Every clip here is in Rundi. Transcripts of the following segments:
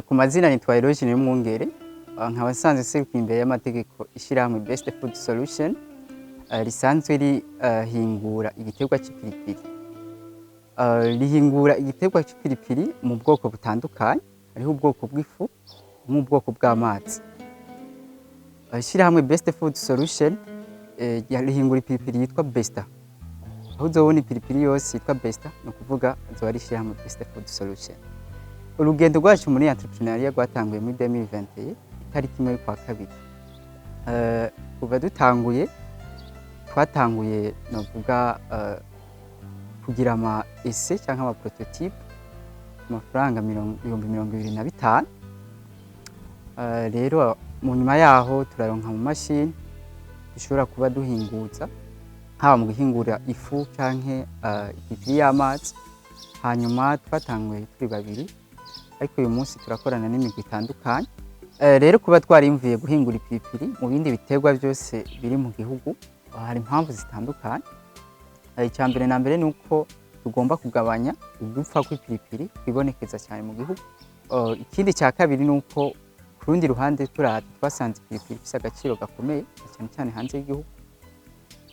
Ku mazina nitwa Eloge Niyomwungere, nkaba nsanzwe nserukiye imbere y'amategeko ishirahamwe Best Food Solution, risanzwe rihingura igiterwa c'ipiripiri. Rihingura igiterwa c'ipiripiri mu bwoko butandukanye, hariho ubwoko bw'ifu n'ubwoko bw'amazi. Ishirahamwe Best Food Solution rihingura ipiripiri yitwa Besta. Aho uzobona ipiripiri yose yitwa Besta, ni ukuvuga azoba ari ishirahamwe Best Food Solution. Urugendo rwacu muri entrepreneuriat rwatanguye muri 2021, itariki 1 y'ukwa kabiri. Kuva dutanguye, twatanguye novuga kugira ama essai cyangwa ama prototype amafaranga 25,000. Rero mu nyuma yaho turaronka mu mashini dushobora kuba duhinguza, haba mu guhingura ifu canke ipiripiri y'amazi. Hanyuma twatanguye turi babiri, ariko uyu munsi turakorana n'imigwi itandukanye. Rero kuba twarimvuye guhingura ipiripiri mu bindi biterwa byose biri mu gihugu, hari impamvu zitandukanye. Icya mbere na mbere ni uko tugomba kugabanya ugupfa kw'ipiripiri kwibonekeza cyane mu gihugu. Ikindi cya kabiri ni uko ku rundi ruhande turavye twasanze ipiripiri ifise agaciro gakomeye, na cyane cyane hanze y'igihugu,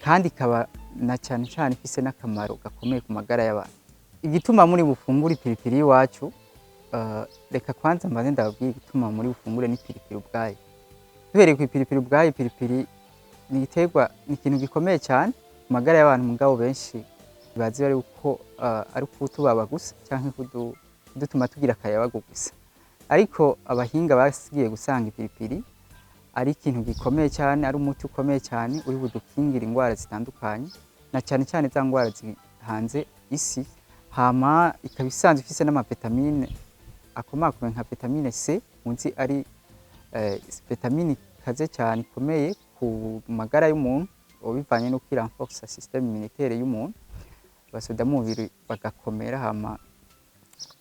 kandi ikaba na cyane cyane ifise n'akamaro gakomeye ku magara y'abantu. Igituma muri bufungure ipiripiri y'iwacu, reka kwanza mbanze ndababwire igituma muri bufungure n'ipiripiri ubwayo. Duhereye ku ipiripiri ubwayo, ipiripiri ni igiterwa, ni ikintu gikomeye cyane ku magara y'abantu, mugabo benshi bazi ari uko ari kutubaba gusa canke kudutuma tugira akayabagu gusa. Ariko abahinga basigiye gusanga ipiripiri ari ikintu gikomeye cyane, ari umuti ukomeye cyane uri budukingira indwara zitandukanye, na cyane cyane za ndwara zihanze isi. Hama ikaba isanzwe ifise n'amavitamine akomakomeye nka vitamine C, muzi ari vitamine ikaze cyane ikomeye ku magara y'umuntu, bivanye n'uko irenforce système immunitaire y'umuntu, abasoda mu mubiri bagakomera, hama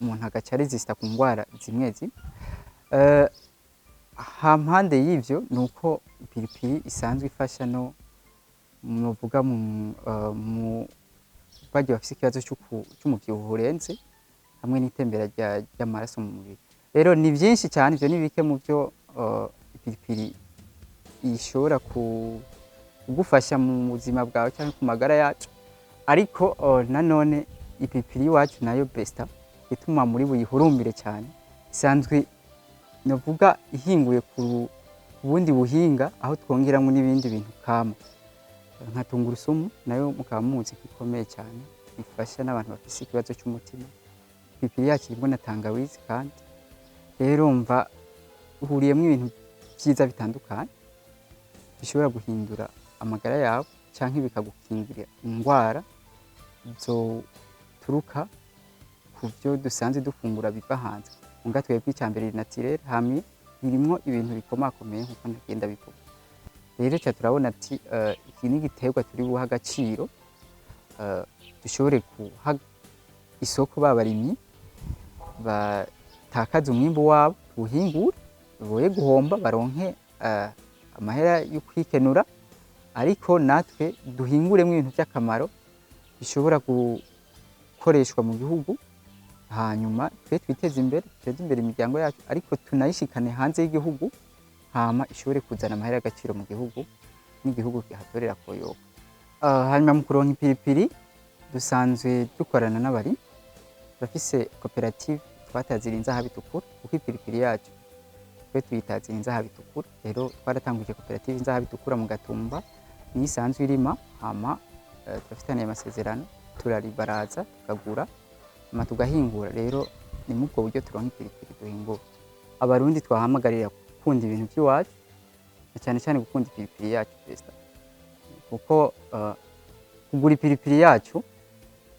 umuntu agaca resista ku ndwara zimwe zimwe. Hampande y'ivyo ni uko ipiripiri isanzwe ifasha no muvuga mu bagiye bafise ikibazo c'umuvyibuho urenze hamwe n'itembera ry'amaraso mu mubiri. Rero ni vyinshi cyane, ivyo ni bike mu byo ipiripiri ishobora kugufasha mu buzima bwawe cyangwa ku magara yacu. Ariko nanone ipiripiri y'iwacu nayo Besta, ituma muri buyihurumbire cyane, isanzwe navuga ihinguye ku bundi buhinga, aho twongeramo n'ibindi bintu kama nka tungurusumu, nayo mukaba muzi ko ikomeye cyane, ifasha n'abantu bafise ikibazo cy'umutima. Ipiripiri yacu irimo na tangawizi kandi. Rero mva uhuriyemo ibintu byiza bitandukanye bishobora guhindura amagara yawe cyangwa bikagukingira indwara zoturuka ku byo dusanzwe dufungura biva hanze. Muga twebwe icya mbere iri naturel, hamwe irimwo ibintu bikomakomeye nkuko ntagenda bivuga. Rero ca turabona ati iki ni igiterwa turi buha agaciro, dushobore kuha isoko ba barimyi batakaza umwimbu wabo, tuwuhingure boye guhomba, baronke amahera yo kwikenura, ariko natwe duhinguremo ibintu by'akamaro bishobora gukoreshwa mu gihugu, hanyuma twe twiteze imbere, duteze imbere imiryango yacu, ariko tunayishikane hanze y'igihugu, hama ishobore kuzana amahera y'agaciro mu gihugu n'igihugu kihatorera koyoka. Hanyuma mu kuronka ipiripiri dusanzwe dukorana n'abarimyi, turafise koperative twatazira Inzahabu Itukura, kuko ipiripiri yacu twe tuyitazira Inzahabu Itukura. Rero twaratanguje koperative Inzahabu Itukura mu Gatumba, niyo isanzwe irima. Hama turafitaniye amasezerano, turaribaraza tukagura, hama tugahingura. Rero ni muri ubwo buryo turonka ipiripiri duhingura. Abarundi twahamagarira gukunda ibintu by'iwacu, na cyane cyane gukunda ipiripiri yacu Besta, kuko kugura ipiripiri yacu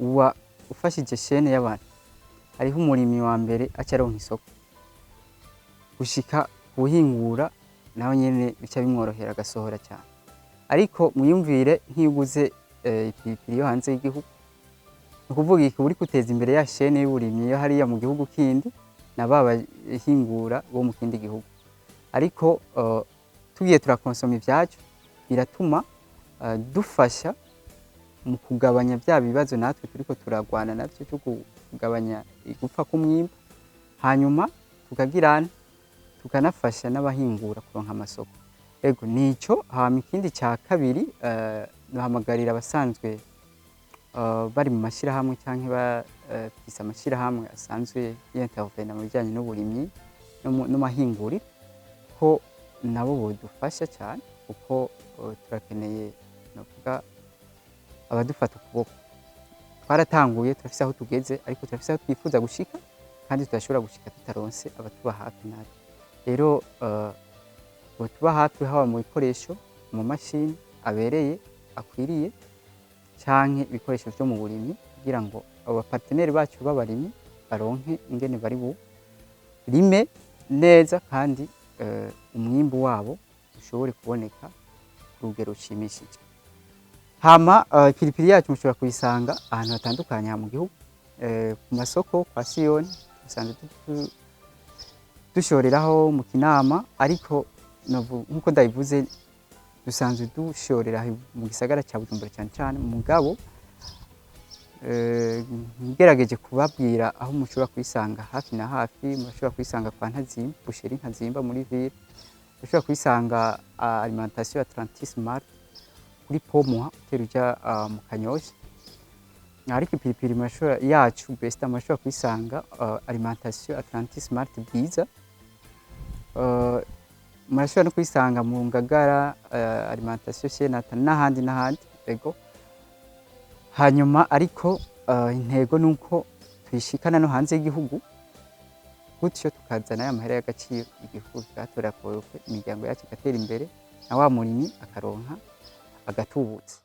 uba ufashije chaîne y'abantu. Hariho umurimyi wa mbere aca aronka isoko, gushika kuwuhingura nawe nyene bica bimworohera agasohora cyane. Ariko mwiyumvire nk'iyo uguze ipiripiri yo hanze y'igihugu, ni ukuvuga iki? Uri guteza imbere ya chaîne y'uburimyi yo hariya mu gihugu kindi na ba bahingura bo mu kindi gihugu. Ariko tugiye turakonsoma ibyacu, biratuma dufasha mu kugabanya bya bibazo natwe turiko turagwana navyo cyo kugabanya igupfa k'umwimbu, hanyuma tugakomeza tukagirana, tukanafasha n'abahingura kuronka amasoko. Ego, nico. Hama ikindi ca kabiri, duhamagarira abasanzwe bari mu mashirahamwe canke bafise amashirahamwe asanzwe y'intervena mu bijanye n'uburimyi n'amahinguriro, ko nabo bodufasha cyane, kuko turakeneye, novuga, abadufata ukuboko. Twaratanguye, turafise aho tugeze, ariko turafise aho twifuza gushika, kandi tudashobora gushika tutaronse abatuba hafi. Natwe rero botuba hafi, haba mu bikoresho, mu mashini abereye akwiriye, canke ibikoresho vyo mu burimyi, kugira ngo abo ba partenaires bacu b'abarimyi baronke ingene bari burime neza, kandi umwimbu wabo ushobore kuboneka ku rugero rushimishije. Hama ipiripiri yacu mushobora kuyisanga ahantu hatandukanye aha mu gihugu, ku masoko kwa Siyoni dusanzwe dushoreraho mu Kinama, ariko nkuko ndabivuze, dusanzwe dushorera mu gisagara ca Bujumbura cyane cyane. Mugabo ngerageje kubabwira aho mushobora kuyisanga hafi na hafi: murashobora kuyisanga kwa Ntazimba, Boucherie Ntazimba muri ville, mushobora kuyisanga alimentation Atlantis Mart kuri Pomoha, utera uja mu Kanyosha. Ariko ipiripiri murashobora yacu Besta murashobora kuyisanga alimentation Atlantis Mart Bwiza, murashobora no kuyisanga mu Ngagara, alimentation Shenata, n'ahandi n'ahandi. Ego, hanyuma ariko intego ni uko tuyishikana no hanze y'igihugu, gutyo tukazana ya mahera y'agaciro, igihugu kigatora koyokwe, imiryango yacu igatera imbere, na wa murimyi akaronka agatubutse.